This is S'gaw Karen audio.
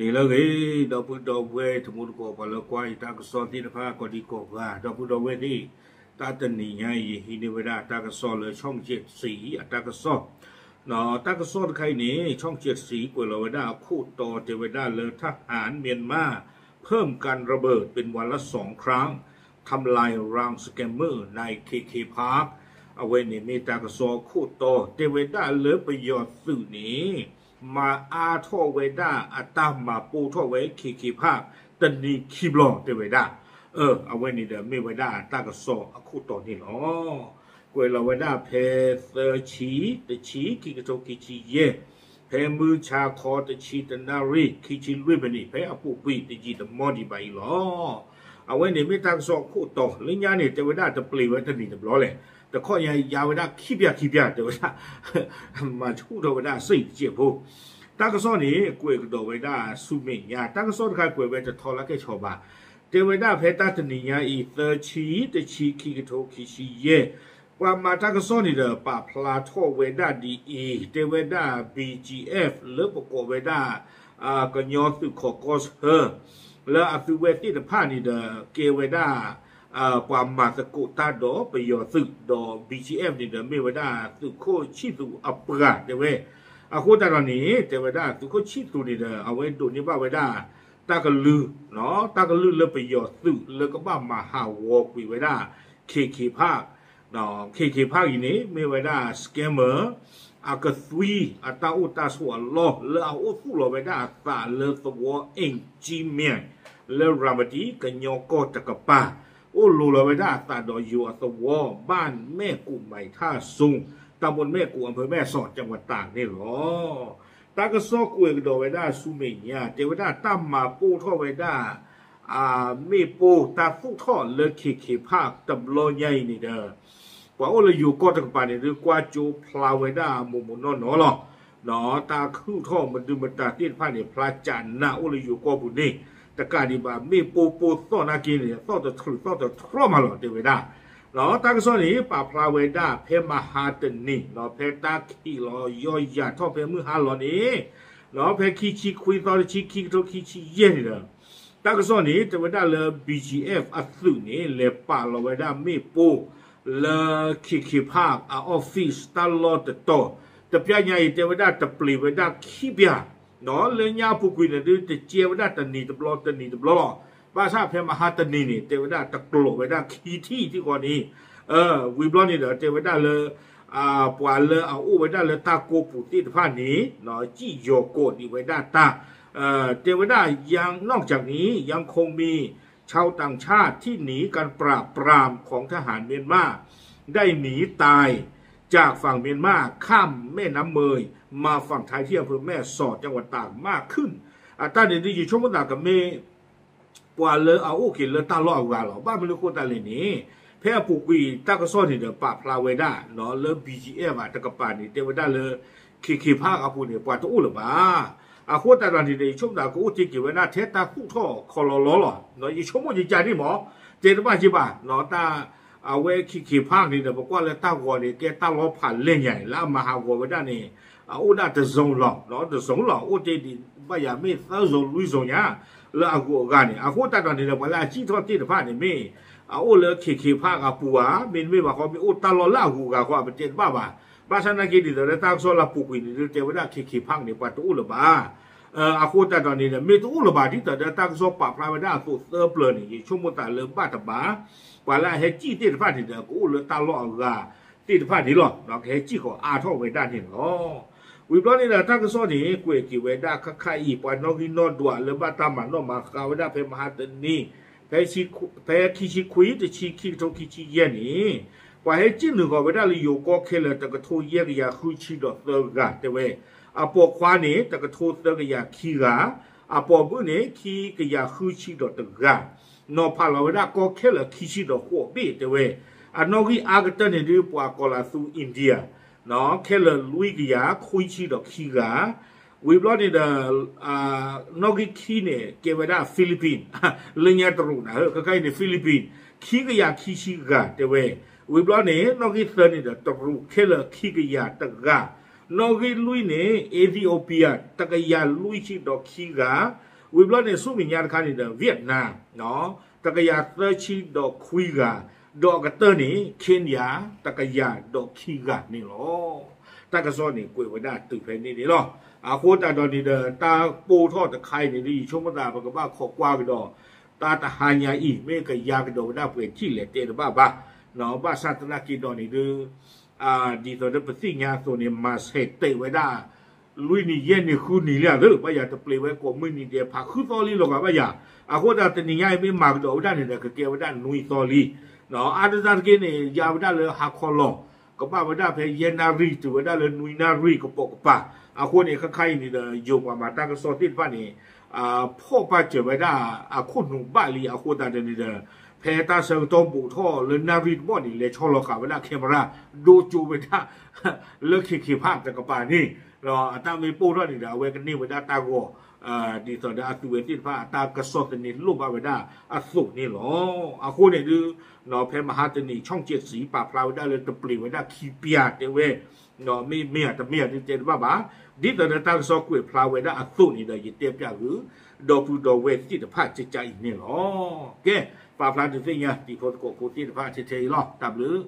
ဂ့ၤလၢဂ့ၤ, ဒီပုၢ်ဒီဝဲၢ်တံၤသကိး ပှၤလၢကွၢ်ယတၢ်ကစီၣ်သ့ၣ်တဖၣ် ကိးဒံကိးဂၤ, ဒီပုၢ်ဒီဝဲၢ်သ့ၣ်, တၢ်တနံၤညါအံၤ ယဟံးန့ၢ်ဝဲဒၣ်တၢ်ကစီၣ်လၢ ဆီၣ်ကၠဲးစံအတၢ်ကစီၣ်, တၢ်ကစီၣ်တခါအံၤန့ၣ် ဆီၣ်ကၠဲးစံ ကွဲးလီၤဝဲဒၣ်အခိၣ်တီတဲဝဲဒၣ်လၢ ทหารเมียนมา เพิ่มการระเบิดเป็นวันละสองครั้ง ทำลายรังสแกมเมอร์ใน เคเค Park အဝဲန့ၣ်မ့ၢ်တၢ်ကစီၣ်အခိၣ်တီ တဲဝဲဒၣ်လၢပယီၤသုးန့ၣ် မၤအါထီၣ်ဝဲဒၣ်အတၢ်မၤပိၢ်ထီၣ်ဝဲ เคเค Park တနံၤခံဘျီတဲဝဲဒၣ်, အဝဲန့ၣ်ဒီးမ့ၢ်ဝဲဒၣ်တၢ်ကစီၣ်အခိၣ်တီန့ၣ်လီၤ. ကွဲးလီၤဝဲဒၣ်ဖဲ သၢဆံ, တဆံ, ခံကထိခံဆံယဲၢ်, ဖဲမုၢ်ဆါခီ တဆံတနၣ်ရံၣ် ခံဆံလွံၢ်မံးနံး ဖဲအပူၤကွံာ်တယံာ်တမီၢ်ဒံးဘၣ်အံၤလီၤ. အဝဲန့ၣ်မ့ၢ်တၢ်ကစီၣ်အခိၣ်တီ လၢညါန့ၣ် တဲဝဲဒၣ်တပျံၤဝဲတနံၤတဘျီလဲၣ်, တခီညါယါဝဲဒၣ်ခံပျၢ်ခံပျၢ် တဲဝဲဒၣ် မၤဆူၣ်ထီၣ်ဝဲဒၣ်စ့ၢ်ကီးဖိ, တၢ်ကစီၣ်န့ၣ် ကွဲးကဒီးဝဲဒၣ်ဆူမဲာ်ညါ, တၢ်ကစီၣ်တခါကွဲးဝဲတထီလၢကဲဆီဘၣ်, တဲဝဲဒၣ်ဖဲတၢ်တနံၤညါအံၤ သၢဆံ, တဆံ, ခံကထိခံဆံယဲၢ်, ပှၤမၤတၢ်ကစီၣ်န့ၣ်ဒီး ပာ်ဖျါထီၣ်ဝဲဒၣ်ဒ်အံၤ, တဲဝဲဒၣ် BGF လၢပကိးဝဲဒၣ် ကညီသုးခိးကီၢ်ဆၢ လၢအသုးဝဲသ့ၣ်တဖၣ်န့ၣ်ဒီး ကဲဝဲဒၣ် ပှၤမၤသကိးတၢ်ဒီးပယီၤသုး, ဒီး BGF န့ၣ်ဒီး မ့ၢ်ဝဲဒၣ်သုးခိၣ်ဆံၣ်သူးအပှၤတဲဝဲ, အဃိသတးဒီးန့ၣ် တဲဝဲဒၣ်သုးခိၣ်ဆံၣ်သူးန့ၣ်ဒီး အဝဲဒိးန့ၢ်ဘၣ်ဝဲဒၣ် တၢ်ကလုၢ်, တၢ်ကလုၢ်လၢပယီၤသုးလၢကဘၣ်မၤဟးဂီၤကွံာ်ဝဲဒၣ် KK Park, KK Park အံၤန့ၣ် မ့ၢ်ဝဲဒၣ် scammer အကသွံ အတၢ်အိၣ်တၢ်ဆိးအလီၢ် လၢအအိၣ်သူၣ်လီၤဝဲဒၣ်အသးလၢသဝီ အ့ၣ်ကၠံမၠဲၣ် လၢရၤမတံ ကညီကီၢ်တကပၤ, အိၣ်လိၤလီၤဝဲဒၣ်အသးဒီးယိၤအသဝီ บ้านแม่กุใหม่ท่าสูง ตำบลแม่กุ อำเภอแม่สอด จังหวัดตาก န့ၣ်လီၤ. တၢ်ကစီၣ်ကွဲးကဒီးဝဲဒၣ်ဆူမဲာ်ညါ တဲဝဲဒၣ်တၢ်မၤပိၢ်ထီၣ်ဝဲဒၣ် မ့ၣ်ပိၢ်တၢ်သူၣ်ထီၣ်လၢ KK Park တဘျီညါအံၤန့ၣ်ဒီး ပှၤအိၣ်လၢယိၤကီၢ်တကပၤန့ၣ် ဒုးကွၢ်ကၠိဖျါဝဲဒၣ်မိၢ်မိၢ်နီၢ်နီၢ်လီၤ. တၢ်ခုၣ်ထီၣ်မဒုမတၤသ့ၣ်တဖၣ်န့ၣ် ဖျါကနၣ်အိၣ်လၢယိၤကီၢ်ပူၤန့ၣ် တကးဒံးဘၣ် မ့ၣ်ပိၢ်ပိၢ်သီၣ်နာ်က့န့ၣ် သီၣ်တထြူးသီၣ်တထြီမးလီၤ တဲဝဲဒၣ်. တၢ်ကစီၣ်န့ၣ် ပာ်ဖျါဝဲဒၣ်ဖဲမဟါတနံၤ ဖဲတၢ်ခံးလီၤယီၢ်ယၤထီၣ်ဖဲမုၢ်ဟါလီၤန့ၣ် ဖဲခံဆံခွံသီတဆံ ခံကထိခံဆံယဲၢ်န့ၣ်ဒီး တၢ်ကစီၣ်န့ၣ် တဲဝဲဒၣ်လၢ BGF အသုးန့ၣ် လဲၤပာ်လီၤဝဲဒၣ်မ့ၣ်ပိၢ် လၢ KK Park အ office တၢ်လီၢ်တတီၤ, တပျၢ်ညါအံၤ တဲဝဲဒၣ်တပျံၤဝဲဒၣ်ခံပျၢ်, လၢညါအပူၤကွံာ်န့ၣ်ဒုး တကဲဝဲဒၣ်တနံၤတဘျီ တနံၤတဘျီလီၤ. ဘၣ်ဆၣ်ဖဲမဟါတနံၤန့ၣ် တဲဝဲဒၣ်တကျိးဝဲဒၣ်ခံထံၣ်ထံၣ်ဃီန့ၣ်, ဝံၤဘျီန့ၣ်ဒီး တဲဝဲဒၣ်လၢ ပှၤလၢအအိၣ်ဝဲဒၣ်လၢတၢ်ကိးပူၤသ့ၣ်တဖၣ်န့ၣ် စံၣ်ယီၤကိးန့ၢ်ဝဲဒၣ်တၢ် တဲဝဲဒၣ် นอกจากนี้ยังคงมีชาวต่างชาติที่หนีการปราบปรามของทหารเมียนมาได้หนีตายจากฝั่งเมียนมาข้ามแม่น้ำเมยมาฝั่งไทยที่อำเภอแม่สอดจังหวัดตากมากขึ้น အတၢ်န့ၣ်ဒုး ယဆိကမိၣ်သးကမ့ၢ် ပှၤလၢအအိၣ်က့ၤလၢတၢ်လီၢ်အဂၤလီၤ. ဘၣ်မနုၤအဃိသတးလဲၣ်န့ၣ် ဖဲအပူၤကွံာ်တၢ်ကစီၣ်န့ၣ်ဒီး ပာ်ဖျါဝဲဒၣ်လၢ BGF တကပၤန့ၣ် တဲဝဲဒၣ်လၢ KK Park အပူၤန့ၣ် ပှၤတအိၣ်လၢၤဘၣ်. အဃိသတးဒီးန့ၣ်ဒီး ယဆိကမိၣ်သးကအိၣ်တ့ၢ်က့ၤဝဲဒၣ်ထဲတၢ်သူၣ်ထီၣ်ခီလီၤလီၤလီၤ. ယဆိကမိၣ်ယကန့ၣ်မး တဲတဘၣ်က့ဘၣ် တၢ် အဝဲ KK Park န့ၣ်ဒီး ပကွၢ်လၢတၢ်ဂီၤန့ၣ် ကဲတၢ်လီၤဖးလဲၢ်ညါ လၢအမၤဟးဂီၤဝဲဒၣ်န့ၣ် အအိၣ်ဒၣ်တစုံလီၤ, တစုံလီၤ အိၣ်တ့ၢ်ဒံးဘၣ်ယၤမ့ၢ်သၢစုံလွံၢ်စုံညါ လၢအဂုၤအဂၤန့ၣ်. အဃိသတးဒီးန့ၣ်ဒီး ပှၤလၢအစံၣ်ထီၣ်သ့ၣ်တဖၣ်န့ၣ်မ့ၢ် အအိၣ်လၢ KK Park အပူၤဧါ, မ့တမ့ၢ်ဘၣ်ဃီ မ့ၢ်အိၣ်တၢ်လီၢ်လၢအဂုၤအဂၤဃီ ပတဲတဘၣ်ဘၣ်. ဘၣ်ဆၣ်နာ်က့ဒ်သိးလၢတၢ်ကစီၣ်လၢအပူၤကွံာ်န့ၣ်ဒုး တဲဝဲဒၣ် KK Park န့ၣ် ပှၤတအိၣ်လၢၤဘၣ်. အဃိသတးဒီးန့ၣ်ဒီး မ့ၢ်တအိၣ်လၢၤဘၣ် ဒ်သိးဒီးတၢ်ကစီၣ်ပာ်ဖျါဝဲဒၣ်အသိးသၢပျၢၤန့ၣ် ယဆိကမိၣ်သးလၢဘၣ်တဘၣ် ပှၤလၢအဟဲစံၣ်သ့ၣ်တဖၣ်န့ၣ်ဒီး ကအိၣ်လၢတၢ်လီၢ်အဂၤသ့ၣ်တဖၣ်န့ၣ်လီၤ. ကဟဲစံၣ်ဃီၤအါထီၣ်ဝဲဒၣ်န့ၣ်လီၤ. ဝံၤဘျီန့ၣ်ဒီး တၢ်ကစီၣ်န့ၣ် ကွဲးက့ၤဝဲဒၣ်ခါခါအံၤ ပှၤနီၣ်ဂံၢ်နီၣ်ဒွးလၢဘၣ်တၢ်မၤနီၣ်မၤဃါဝဲဒၣ်ဖဲမဟါတနံၤ ဖဲခံဆံခွံ တဆံ ခံကထိခံဆံယဲၢ်န့ၣ် ပှၤဟဲစံၣ်နုာ်ဃီၤဝဲဒၣ်လၢယိၤကီၢ်ခဲလၢာ် တကထိယဲၢ်ကယၤဃုဆံဒီးသၢဂၤတဲဝဲ, အပိာ်ခွါန့ၣ် တကထိသၢကယၤခံဂၤ, အပိာ်မုၣ်န့ၣ် ခံကယၤဃုဆံဒီးတဂၤ, နီၤဖးလီၤဝဲဒၣ်ကီၢ်ခဲလၢာ်ခံဆံဒီးဃိးဘ့ၣ်တဲဝဲ, အနီၣ်ဂံၢ်အါကတၢၢ်န့ၣ်ဒုး ပှၤကီၤလၤသူ India ခဲလၢာ်လွံၢ်ကယၤခွံဆံဒီးခံဂၤ, ဝံၤဘျီန့ၣ်ဒီး နီၣ်ဂံၢ်ခံန့ၣ် ကဲဝဲဒၣ် Philippine လၢညါတရူးနၤ ခဲခါအံၤန့ၣ် Philippine ခံကယၤခံဆံဂၤတဲဝဲ, ဝံၤဘျီန့ၣ် နီၣ်ဂံၢ်သၢန့ၣ်ဒီး တရူးခဲလၢာ်ခံကယၤတဂၤ, နီၣ်ဂံၢ်လွံၢ်န့ၣ် Ethiopia တကယၤလွံၢ်ဆံဒီးခံဂၤ, ဝံၤဘျီန့ၣ် ဆူမဲာ်ညါတခါန့ၣ်ဒီး Vietnam တကယၤသၢဆံဒီးခွံဂၤ, ဒီးအကတၢၢ်န့ၣ် Kenya တကယၤဒီးခံဂၤန့ၣ်လီၤ. တၢ်ကစီၣ်န့ၣ်ကွဲးဝဲဒၣ်တုၤဖဲန့ၣ်န့ၣ်လီၤ. အဃိသတးဒီးန့ၣ်ဒီး တၢ်ပိၢ်ထီၣ်တခါအံၤန့ၣ်ဒီး ယဆိကမိၣ်သးပကဘၣ်ခိးကွၢ်ကဒီး တၢ်တဟါညါအံၤ မ့ၢ်ကယါကဒီးဝဲဒၣ်ပှဲၤထံၣ်လဲၣ်တဲတဘၣ်ဘၣ်, ဘၣ်ဆၣ်သနာ်က့ဒီးန့ၣ်ဒီး ဒ်သိးဒီးပသ့ၣ်ညါအသိးန့ၣ် မၤဆဲးတဲာ်ဝဲဒၣ် လွံၢ်နံၣ်ယဲၢ်နံၣ်ဃုနံၣ်လံဧါသ့, ဘၣ်ယၤတပျံၤဝဲကိးမုၢ်နံၤဒဲးဖးဃုသီလံလီၤဂာ်ဘၣ်ယၤ, အဃိသတးတနံၤညါအံၤမ့ၢ်မၤကဒီးဝဲဒၣ်န့ၣ်ဒီး ကကဲဝဲဒၣ်နွံသီလံ. အါဒ်သိးတက့ၢ်န့ၣ် ယါဝဲဒၣ်လၢဟါခီလီၤ, ကဘၣ်ဝဲဒၣ်ဖဲယဲၢ်နၣ်ရံၣ် တုၤဝဲဒၣ်လၢနွံနၣ်ရံၣ်ကပိာ်ကပၤ, အဃိန့ၣ် ခဲခါအံၤန့ၣ်ဒီး ယိၤပှၤမၤတၢ်ကစီၣ်သ့ၣ်တဖၣ်န့ၣ် ဖီၣ်ပာ်စၢၤဝဲဒၣ်အခိၣ်နူာ်ဘၣ်လံ အဃိသတးဒီးန့ၣ်ဒီး ဖဲတၢ်ဆၢကတီၢ်ဘူးထီၣ်လၢနၣ်ရံၣ်တဘီၣ်န့ၣ် လဲၤဆီလီၤဃာ်ဝဲဒၣ် camera ဒိကၠိဝဲဒၣ် လၢခံခံဖးတကပၤန့ၣ်, အတၢ်မ့ၢ်ပိၢ်ထီၣ်န့ၣ်ဒီး အဝဲကန့ၢ်ဝဲဒၣ်တၢ်ဂီၤ ဒ်သိးဒီးအသုဝဲသ့ၣ်တဖၣ်အတၢ်ကစီၣ်သန့လိၣ်ဘၣ်ဝဲဒၣ်အသိးန့ၣ်လီၤ. အဃိန့ၣ်ဒုး ဖဲမဟါတနံၤ ဆီၣ်ကၠဲးစံ ပာ်ဖျါဝဲဒၣ်လၢတပျံၤဝဲဒၣ်ခံပျၢတဲဝဲ, မ့ၢ်မ့ၢ်ဧါတမ့ၢ်ဧါဒုးတဲတဘၣ်ဘၣ်, ဒ်သိးဒီးတၢ်ကစီၣ်ကွဲးဖျါဝဲဒၣ်အသိးန့ၣ်ဒီး ယတဲပၠးဂုာ် ဒီပုၢ်ဒီဝဲၢ်သ့ၣ်တဖၣ်ကကအံၤန့ၣ်လီၤ. ကဲ, ပာ်ဖျါဒုးသ့ၣ်ညါ တံၤဖိသကိးဖိသ့ၣ်တဖၣ်ထဲထဲအံၤလီၤ. တၢ်ဘျုး